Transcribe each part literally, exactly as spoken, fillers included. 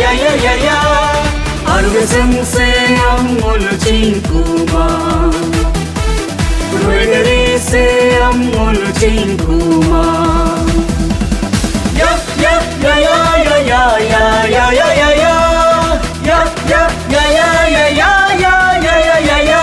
ya ya ya ya. Arwe seng se am ngulu chingkuma. Rwederi se am ngulu chingkuma. Ya ya ya ya ya ya ya ya ya ya ya. Ya ya ya ya ya ya ya ya ya ya ya.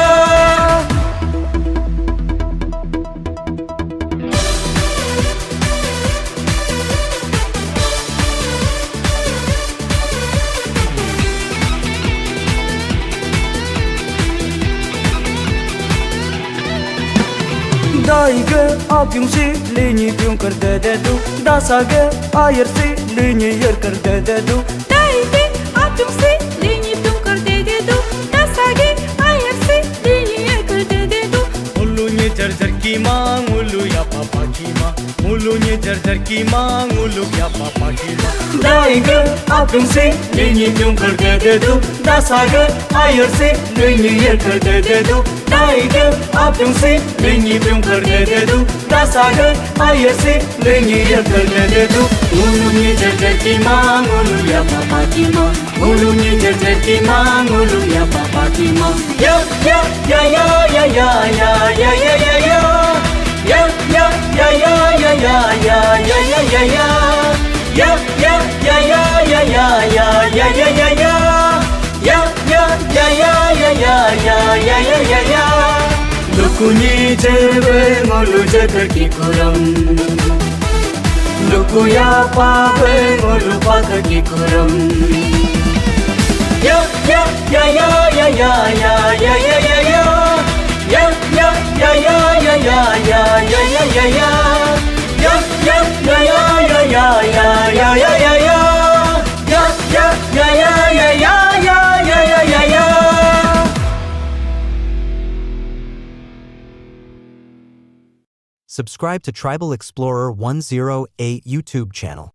Dayge apyung si linyi pyung kar de de du. Dasage ayer si linyi yer kar de de du. Dayge apyung si linyi pyung kar de de du. Dasage ayer si linyi yer kar de de du. Ngulu nyi jer jer kima, ngulu ya papa kima. Ngulu nyi jer jer kima, ngulu ya papa kima. Dayge apyung si linyi pyung kar de de du. Dasage ayer si linyi yer kar de de du. Dayge apyung si linyi pyung kar de de du. Dasage ayer si linyi yer kar de de du. Ngulu nyi jer jer kima, ngulu ya papa kima. Ngulu nyi jer jer kima, ngulu ya papa kima. Ya ya ya ya ya ya ya ya ya ya ya. Ya ya ya ya ya ya ya ya ya ya ya. Ya ya ya ya ya ya ya ya ya ya ya. Ya ya ya ya ya ya ya ya ya ya ya. Luku nyi jer be ngulu jer ki kuram. Luku ya pa be ngulu pa ki kuram. Ya ya ya ya ya ya ya ya ya ya. Subscribe to Tribal Explorer one zero eight YouTube channel.